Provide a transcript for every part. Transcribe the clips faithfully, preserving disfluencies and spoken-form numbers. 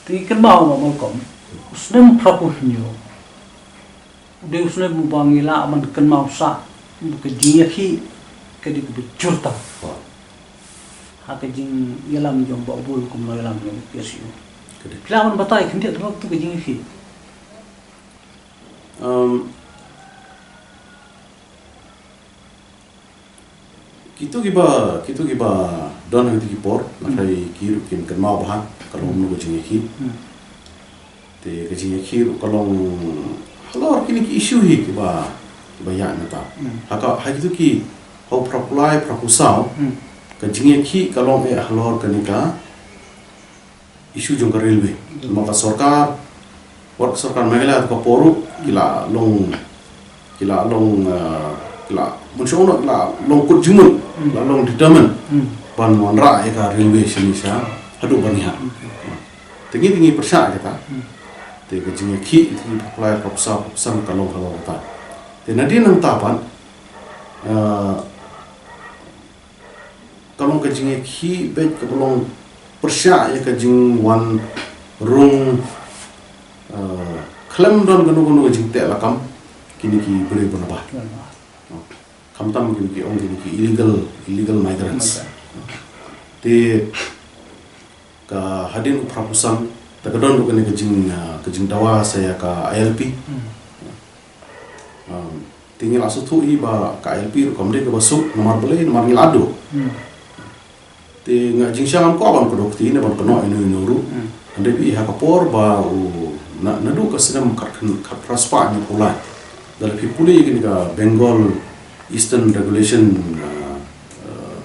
Te kynmaw ma Malcolm, u snem phra phew hynñiew u dei u snem uba ngi lah ban kynmaw sah ba ka jingïakhih ka dei kaba jur tam ha ka jingïalam jong Bah Bull kum u nongïalam jong P S U. Ka dei. Phi lah ban batai khyndiat ha katu ka jingïakhih? Um, Kito kiba, kito kiba don ha kito ki por, hmm, lehse ki ruh kin kynmaw bha ka long kumno ka jingïakhih. Hmm. Te ka jingïakhih ruh ka long halor kine ki issue hi kiba, kiba ïaid mynta. Hmm. Ha ka, ha kito ki, ha u phra phew lai, phra phew saw, hmm, ka jingïakhih ka long eh halor kane ka issue jong ka railway. Namar ka sorkar, wat ka sorkar Meghalaya, ka por ruh ki la long, ki la long, uh, ki la, mynshuwa ki la long kut jingmut, hmm, la long determined, hmm, ban wanrah ïa ka railway shane sha haduh ba ngi hap. Hmm. Te ngi, te ngi pyrshah ïa kata. Hmm. Te ka jingïakhih, te ngi pyrshah, pyrshah, pyrshah ka long halor kata. Te nadien nangta pat, uh, ka long ka jingïakhih beit kaba long pyrshah ïa ka jingwan rung, eh, khlem don kano kano ka jingteh lakam kine ki briew ba na bah. Khamtam kine ki ong kine ki illegal, illegal migrants. Migrant. Te ka hadien u phra phew san, te ka don ruh kane ka jing, eh, ka jingdawa sa ïa ka I L P. Hmm. Um, te ngi la sngewthuh hi ba ka I L P ruh kam dei kaba suk, namar balei, namar ngi la duh. Hmm. Te nga jingshisha ngam kwah ban kdew kti ne ban kynnoh ino ino ruh. Hmm. Hynrei phi i ha ka por ba u na, naduh ka snem khat khan, khat phra spah hynñiew phew lai, da la phi pule ïa kane ka Bengal Eastern Regulation, uh, uh,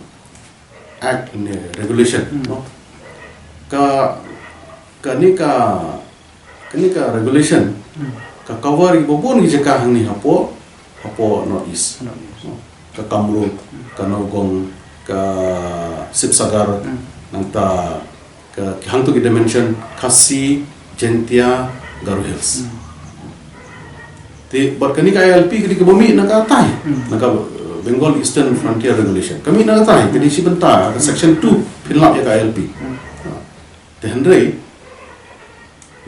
Act ne regulation, hmm, no? Ka, kane ka, kane ka regulation, hmm, ka cover ïa kiba bun ki jaka hangne hapoh, hapoh North East. North East. No? Ka Kamrup, ka Nagaon, ka Sibsagar, hmm, nangta ka, ki hangto ki dimension, Khasi, Jaintia, Garo Hills. Hmm. Te bad kane ka I L P ka dei kaba mih na ka tai, hmm, na ka, uh, Bengal Eastern Frontier Regulation. Ka mih na ka tai, ka dei shi bynta, ka section two, pynlap ïa ka I L P. Hmm. Ha. Te hynrei,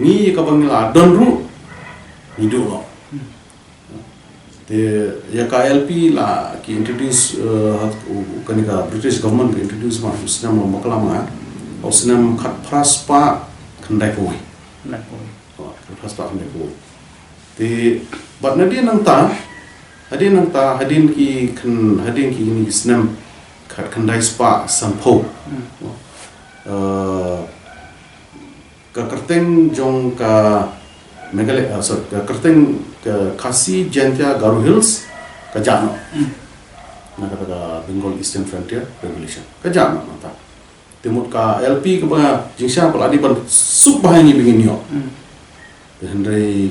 ngi kaba ngi la don ruh, ngi duh noh. Hmm. Te ïa ka I L P la ki introduce, uh, ha u, u, kane ka British government ka introduce ma u snem lem bakla ma nga, u snem khat phra spah khyndai phew wei. Khyndai phew wei. Oh, khat phra spah khyndai phew wei. Te bad nadien nangta, hadien nangta, hadien ki khyn, hadien ki kine ki snem khat khyndai spah san phew. Hmm. Uh, ka kyrteng jong ka Meghalaya, ah, sorry, ka kyrteng ka Khasi Jaintia Garo Hills ka jah noh. Hmm. Na kata ka Bengal Eastern Frontier Regulation. Ka jah noh nangta. Te mut ka I L P kaba jingshisha ba la dei ban suk bha ïa ngi ba ngin ïoh. Hmm. Te hynrei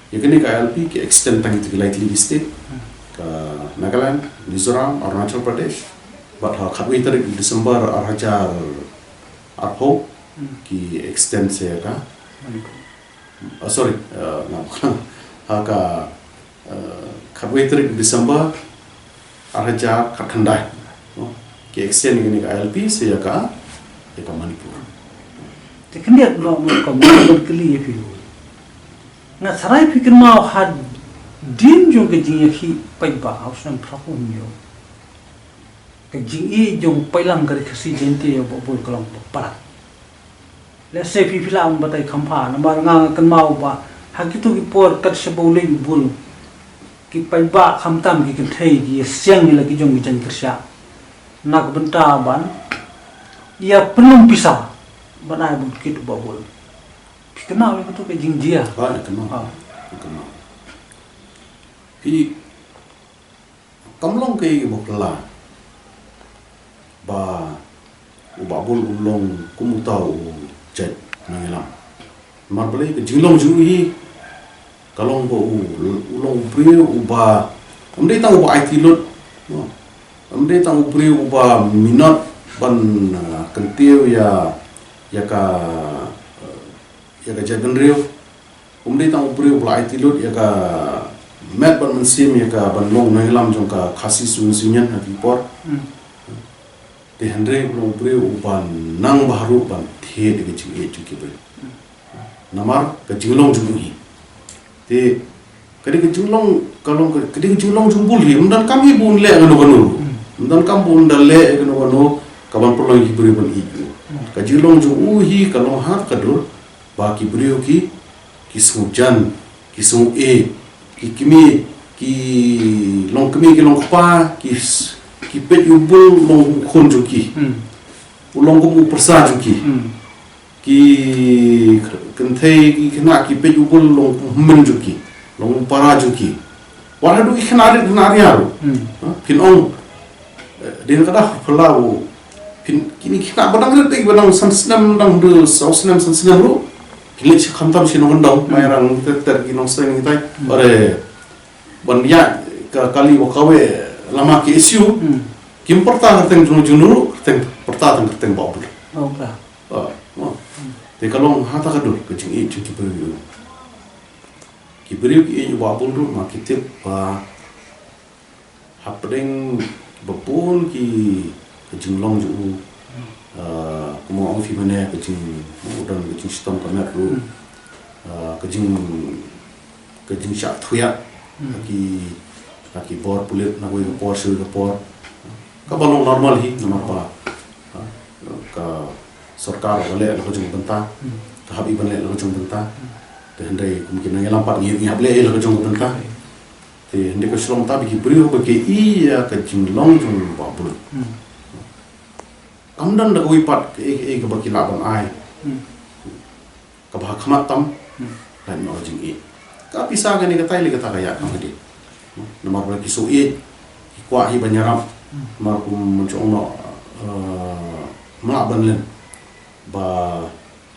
ïa kane ka I L P ki extend tang ïa kito ki lai tylli ki state. Hmm. Ka Nagaland, Mizoram, Arunachal Pradesh. Bad ha khatwei tarik December ar hajar arphew, hmm, ki extend sa ïa ka Manipur. Ah, sorry, eh, nga, ha ka, eh, khatwei tarik December ar hajar khatkhyndai, no? Ki extend ïa kane ka I L P sa ïa ka, ïa ka Manipur. Te khyndiat noh, mo, ka mo ban kylli ïa phi. Nga tharai phi kynmaw hadien jong ka jingïakhih paidbah ha u snem phra phew hynñiew, ka jingïeit jong paidlang ka Ri Khasi Jaiñtia ïa u Bah Bull ka long ba palat. Lehse phi, phi lah ban batai kham bha, namar nga, nga kynmaw ba ha kito ki por kat shaba u leit u Bull, ki paidbah khamtam ki kynthei ki ïasiang ïa la ki jong ki jaiñkyrsiah na ka bynta ban ïa pynlong pisa ban ai bun kit u Bah Bull. Phi kynmaw ïa kato ka jingjia? Ha, nga kynmaw. Ha. Nga kynmaw. Phi Kam long kaei kaba phylla ba u Bah Bull u long kum uta u jait nongïalam. Namar balei? Ka jinglong jong u hi ka long ba u, u long u briew uba, um dei tang uba aiti lut, no. Um dei tang u briew uba minot ban, ah, kyntiew ïa, ïa ka, ah, ïa ka jaitbynriew. Um dei tang u briew uba la aiti lut ïa ka met bad mynsiem ïa ka ban long nongïalam jong ka Khasi Students' Union ha ki por. Hmm. Te hynrei u long u briew uba nang bha ruh ban thied ïa ka jingïeit jong ki briew. Hmm. Namar ka jinglong jong u hi. Te ka dei ka jinglong, ka long ka, ka dei ka jinglong jong u bul hi. Ym donkam hi ba un leh kano kano. Ym donkam ba un da leh kano kano kaban pynlong ïa ki briew ban ïeit ïa u. Ka jinglong jong u hi ka long ha ka dur ba ki briew ki, ki sngewjan, ki sngewieit, ki kmie, ki long kmie, ki long kpa, ki s-, ki peit ïa u bul long u khun jong ki. Hmm. U long kum u pyrsa jong ki. Hmm. Ki kynthei, ki khynnah, ki peit u bul long kum u hynmen jong ki, long u para jong ki. Wat haduh ki khynnah rit, khynnah ria ruh. Hmm. Ha? Phin ong, eh, dei na ka daw phyllaw u, phin, kine ki khynnah ba dang rit, ba dang san snem, dang hynriew saw snem, san snem ruh. Ki leit sha, khamtam sha nongkyndong, hmm, Mairang, ter ter ki Nongstoiñ ngi tai. Hmm. Ore, ban ïaid ka kali ba kawei lama K S U. Hmm. Kim pyrta kyrteng jong u, jong u ruh, kyrteng, pyrta tang kyrteng Bah Bul. Oh, ka. Ah, oh. Hmm. Te ka long ha ta ka dur ka jingïeit jong ki briew. Ki briew ki ïeit u Bah Bul ruh, ma ki tip ba hapdeng ba bun ki, ka jinglong jong u, ah, kumba ong phi mynne, ka jing, u don ka jingshitom ka met ruh. Hmm. Ah, ka jing, ka jingshah thuiak, hmm, ha ki, ha ki bor pulit na kawei ka por sha kawei ka por. Kaba long normal hi, namar ba, ah, ka sorkar ka leh la ka jong ka bynta, hmm, ka hap ban leh la ka jong ka bynta. Hmm. Te hynrei kum ki nongïalam pat ngi, ngi hap leh la ka jong ka bynta. Hmm. Te hynrei ka shu long ta ba ki briew ba ki ïa ka jinglong jong u Bah Bul. Hmm. Kam don da kawei pat kaei kaei kaba ki lah ban ai. Hmm. Kaba ha khmat tam, hmm, lait noh ka jingïeit. Ka pisa kane ka tai lei kata ka ïaid kam ka dei. Namar ba ki sngewieit, ki kwah hi ban ïarap. Hmm. Namar kum mynshuwa noh, eh, ym lah ban len ba,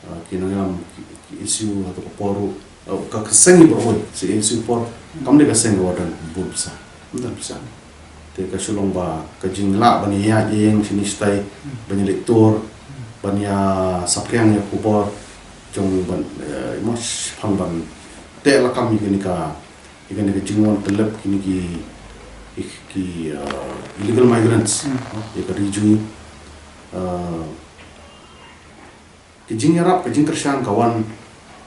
eh, ki nongïalam ki, ki issue ha tu ka por ruh, eh, ka, ka seng hi baroh, si issue por, kam dei ka seng kaba don bun pisa. Ym don pisa. Te ka shu long ba ka jinglah ban ïaid ïeng shane shatai, ban ïaleit tur, ban ïa saphriang ïa ka khubor jong ban, eh, mo, shaphang ban teh lakam ïa kane ka, ïa kane ka jingwan tyllep kine ki, ki, ki, eh, illegal migrants, hmm, ïa ka ri jong ngi. Eh, Ka jingïarap, ka jingkyrshan ka wan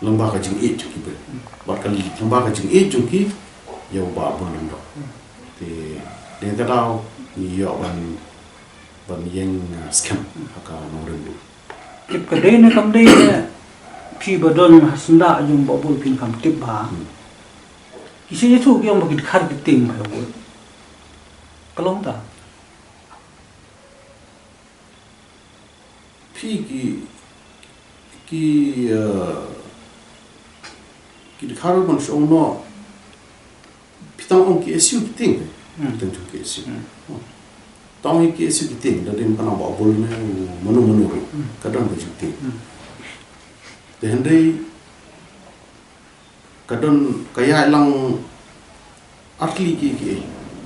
lyngba ka jingïeit jong ki briew. Bad ka lyngba ka jingïeit jong ki ïa u Bah Bul Lyngdoh. Te dei ka daw ngi ïoh ban, ban ïeng, ah, skhem ha ka nongrim ruh. Tip ka dei ne kam dei ne phi ba don ha syndah jong u Bah Bul phin kham tip bha. Hmm. Ki sa ïathuh ki ong ba ki dkhar ki tieng bha. Ka long ta. Phi ki, ki, eh, ki dkhar ban shong noh. Phi tang ong K S U ki tieng. Hmm. Phi tang jong K S U. Hmm. Oh. Tang ong K S U ki tieng, da dei ka nang Bah Bul ne u mano mano ruh. Hmm. Ka don ka jingtieng. Hmm. Te hynrei ka don, ka ïaid lang ar tylli kiei kiei.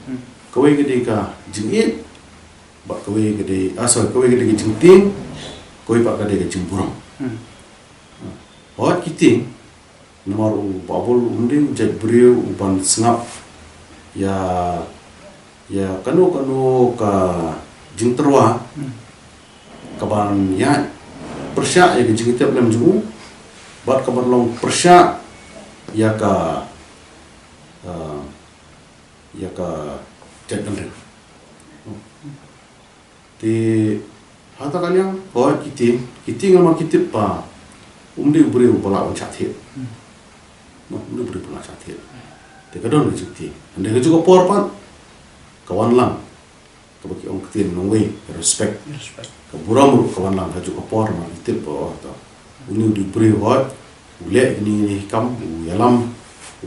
Hmm. Kawei ka dei ka jingïeit, bad kawei ka dei, ah, sorry, kawei ka dei ka jingtieng, kawei pat ka dei ka jingburom. Hmm. Hooid ki tieng, namar u Bah Bul um dei u jait briew uban sngap ïa ïa kano kano ka jingtyrwa, hmm, kaban ïaid pyrshah ïa ka jingïatep lem jong u, bad kaban long pyrshah ïa ka, eh, ïa ka jaitbynriew. Te hata ka liang, hooid ki tieng, ki tieng namar ki tip ba um dei u briew ba lah ban shah thied. Hmm. Mo, um dei u briew ba lah shah thied. Te ka don ka jingtieng. Hynrei ha kajuh ka por pat ka wan lang kaba ki ong ktien nongwei, respect. Respect. Ka burom ruh ka wan lang ha kajuh ka por namar ki tip ba, oh, to, une u dei u briew hooid, u leh kine kine ki kam, u ïalam,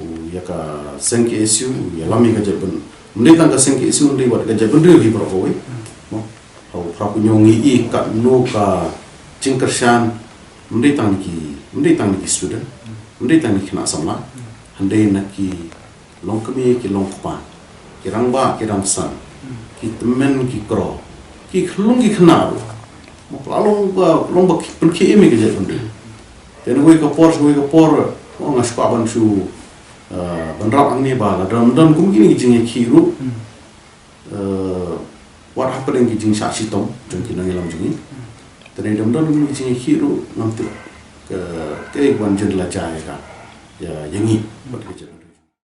u ïa ka seng K S U, u ïalam ïa ka jaitbynriew. Ym dei tang ka seng K S U, ym dei wat ka jaitbynriew hi baroh kawei. Hmm. Mo, ha u Phra Kunyo ngi i katno ka jingkyrshan, ym dei tang na ki, ym dei tang na ki student, ym dei tang na ki khynnah samla, hmm, hynrei na ki longkmie ki longkpa, ki rangbah ki rangsan, hmm, ki tymmen ki kro, ki khyllung ki khynnah ruh. Mo, ka la long ba, long ba ki pynkhie im ïa ka jaitbynriew. Te na kawei ka por, kawei ka por, mo, nga shu kwah ban shu, eh, ban rap hangne ba lada ym don kum kine ki jingïakhih ruh. Hmm. Eh, wat hapdeng ki jingshah shitom jong ki nongïalam jong ngi. Hmm. Te lada ym don kum ki jingïakhih ruh ngam tip ka Kaei ka wan jin la jia ïa ka, ïa ïa ngi bad ka jin.